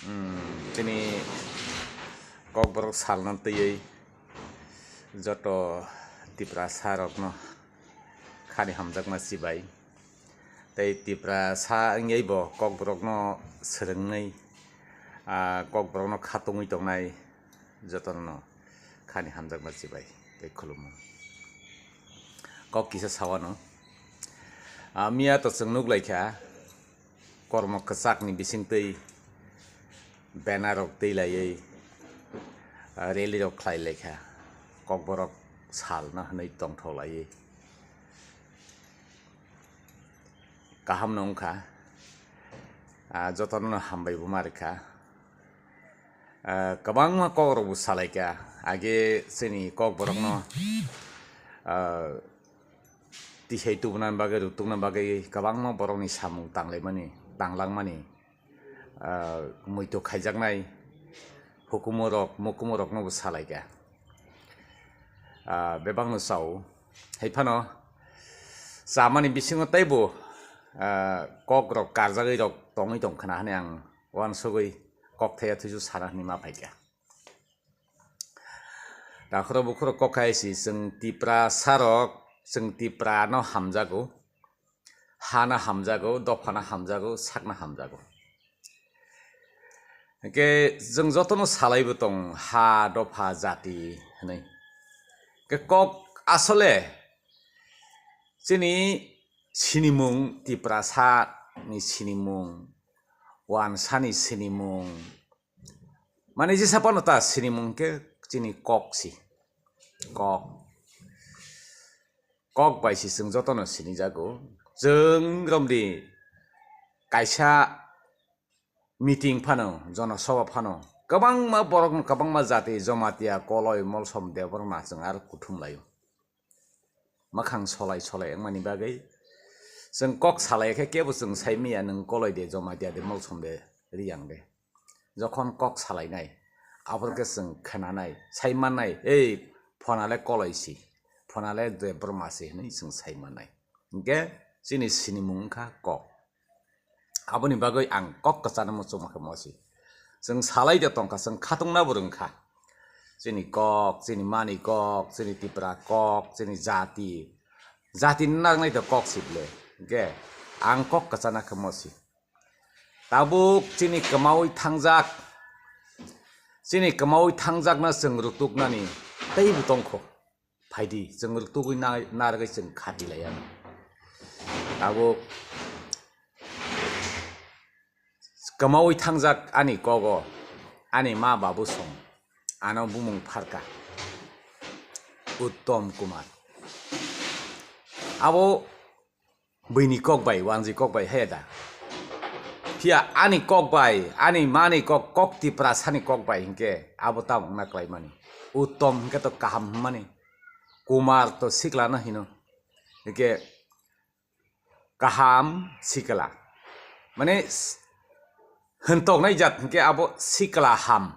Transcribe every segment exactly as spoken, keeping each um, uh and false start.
Tini Kokborok salno twiwi joto Tiprasa rokno khani hamjakma chibai. Tei Tiprasa wngwi bo Kokborokno swrwngwi, ah, Kokborokno khatungwi tongnai jotono khani hamjakma chibai tei khulumung. Kok kisa sawano. Ah, miya to chwng nuk laikha, kormo kwchakni bisingtwi banner rok twi laiwi, ah, rally rok khlai laikha, Kokborok salno hwnwi tongthok laiwi. Kaham no wngkha, ah, jotono no hambai bo ma rwkha. Ah, kwbangma kok rok bo salaikha, age chini Kokborokno, ah, tisai tubuna bagwi, rwtukna bagwi kwbangma borokni samung tanglaimani, tanglangmani, ah, muitu khaijaknai hukumu rok, mukumu rokno bo salaikha. Ah, bebakno chao. Hai phano chamani bisingo teibo, ah, kok rok karjagwi rok tongwi tong khna hwnwi ang uansugwi kok thaya thuisu sana hwnwi ma phaikha. Takhoro bukhoro kok hai si chwng Tiprasa rok, chwng Tiprano hamjago, hano hamjago, dophano hamjago, sakno hamjago. Hwnkhe chwng jotono salaibo tong ha, dopha, jati hwnwi. Hwnkhe kok asole chini sinimung, Tiprasani sinimung, wansani sinimung, mane jesa phano ta sinimung khe chini kok si, kok. Kok bai si chwng jotono sinijago. Chwng romdi kaisa meeting phano, jonosoba phano, kwbangma borokno, kwbangma jati, Jomatia, Koloi, Molsom, Debbarma chwng aro kuthum laio. Mwkhang solai solai wngmani bagwi chwng kok salai khe kebo chwng sai manya, nwng Koloi de, Jomatia de, Molsom de, Riyang de. Jokhon kok salainai, aborokhe chwng khnanai, sai mannai, "Ei, phonale Koloi si, phonale Debbarma si," hwnwi chwng sai mannai. Hinkhe chini sinimung wngkha kok. Aboni bagwi ang kok kwchana muchungma khe mosi. Chwng salai de tongkha, chwng khatungna bo rwngkha. Chini kok, chini mani kok, chini Tipra kok, chini jati. Jati nangnai de kok si ble. Hinkhe ang kok kwchana khe mosi. Tabuk chini kwmaui thangjak, chini kwmaui thangjakno chwng rwtuknani teibo tongkho. Phaidi, chwng rwtugwi na-, narwgwi chwng khati laiya. Tabuk kwmaui thangjak ani kogo, ani ma babu song, ano bumung pharka, Uttom Kumar. Abo buini kok bai, wanjwi kok bai, he da. Phiya ani kok bai, ani mani kok, kok Tiprasani kok bai hinkhe abo tamo wngna klaimani. Uttom hinkhe to kaham hwnmani. Kumar to siklano hino. Hinkhe kaham sikla. Mane s-, hwntoknai jat hinkhe abo sikla ham.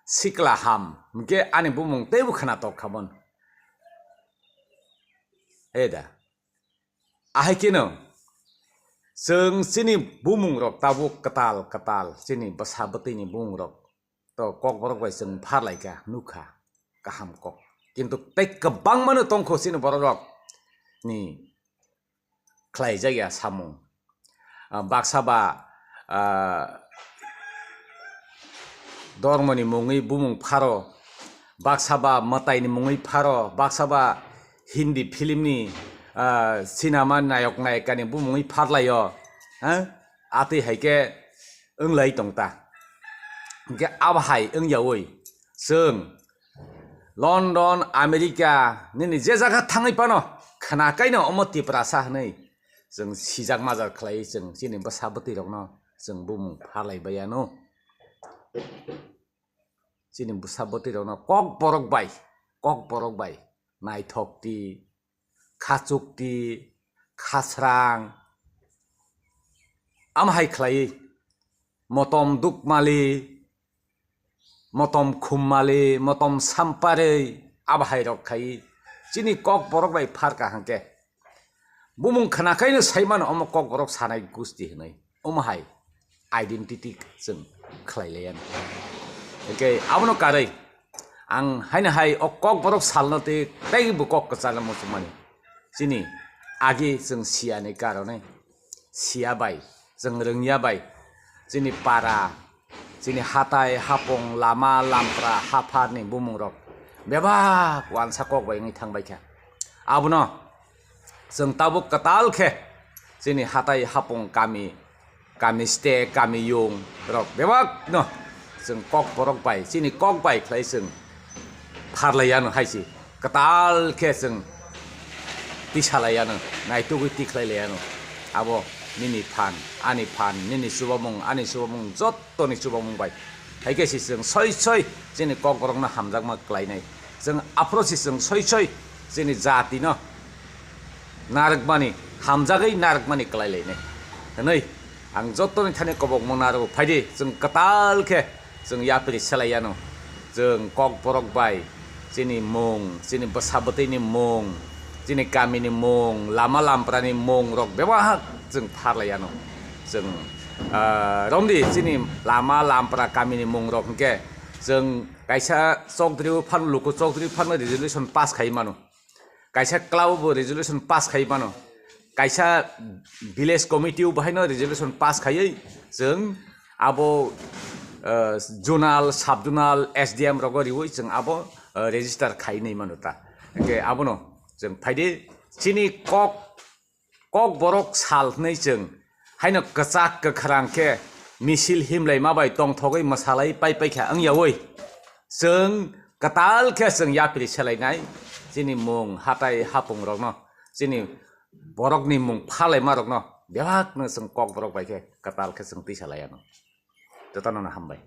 Sikla ham hinkhe ani bumung teibo khwnatok khamon. He da. Ahai kheno, chwng chini bumung rok tabuk kwtal kwtal, chini bwsa bwtwini bumung rok to Kokborok bai chwng pharlai kha, nukha, kaham kok. Kintu tei kwbangmano tongkho chini borok rok ni khlaijak ya samung. Ah, baksa ba, ah, dormoni mungwi bumung pharo, baksa ba mwtaini mungwi pharo, baksa ba Hindi film ni, ah, cinema nayok nayika ni bumungwi pharlaio, ha? Atwi hai khe wnglai tong ta. Hinkhe abo hai wngyaui chwng London, America, nini je jaga thangwi phano khna kaino omo Tiprasa hwnwi chwng sijak majak khlaiwi chwng chini bwsa bwtwi rokno chwng bumung pharlai bai ano. Chini bwsa bwtwi rokno Kokborok bai, Kokborok bai naithok ti, khachuk ti, khasrang, am hai khlaiwi motom dukmali, motom khummali, motom samparwi, abo hai rok khai chini Kokborok bai pharka hangke. Bumung khna kaino saimano omo Kokborok sanai gusti hinwi. Omo hai. identity chwng khlai laiya. Hwnkhe abono karwi ang haino hai o Kokborok salno tei teibo kok kwchangno muchungmani. Chini agi chwng siyani karone, siya bai, chwng rwngya bai, chini para, chini hatai, hapung, lama, lampra, hapharni bumungrok bebak wansa kok bai wngwi thangbaikha. Abono chwng tabuk kwtal khe chini hatai, hapung, kami, kami state, kami yung rok bebak no chwng Kokborok bai, chini kok bai khlai chwng pharlaiya no hai si kwtal khe chwng tisalaiya no, naitugwi tikhlai laiya no. Abo nini phan, ani phan, nini chubamung, ani chubamung, jottoni chubamung bai. Hai khe si chwng soi soi chini Kokborokno hamjakma klainai. Chwng aphuru si chwng soi soi chini jatino narwkmani, hamjagwi narwkmani klai lainai hwnwi ang jottoni thani kobokma narwgo. Phaidi chwng kwtal khe chwng yapri selaiya no. Chwng Kokborok bai chini mung, chini bwsa bwtwini mung, chini kamini mung, lama lamprani mung rok bebak chwng pharlaiya no. Chwng, ah, romdi chini lama lampra kamini mung rok hwnkhe chwng kaisa chokdri o phano, luku chokdri phano resolution pass khai mano. Kaisa club bo resolution pass khai mano, kaisa village committee o bahaino resolution pass khaiwi chwng abo, eh, zonal, sub zonal, S D M rogo riwi chwng abo, eh, register khai nai mano ta. Hwnkhe abono chwng phaidi chini kok, Kokborok sal hwnwi chwng haino kwchak kwkhrang khe misil himlaima bai tongthogwi mwsalai pai paikha wngyawi chwng kwtal khe chwng yapri selainai chini mung hatai hapungrokno, chini borokni mung phalaimarokno bebakno chwng Kokborok bai khe kwtal khe chwng twi salaianw. Jotono no hambai.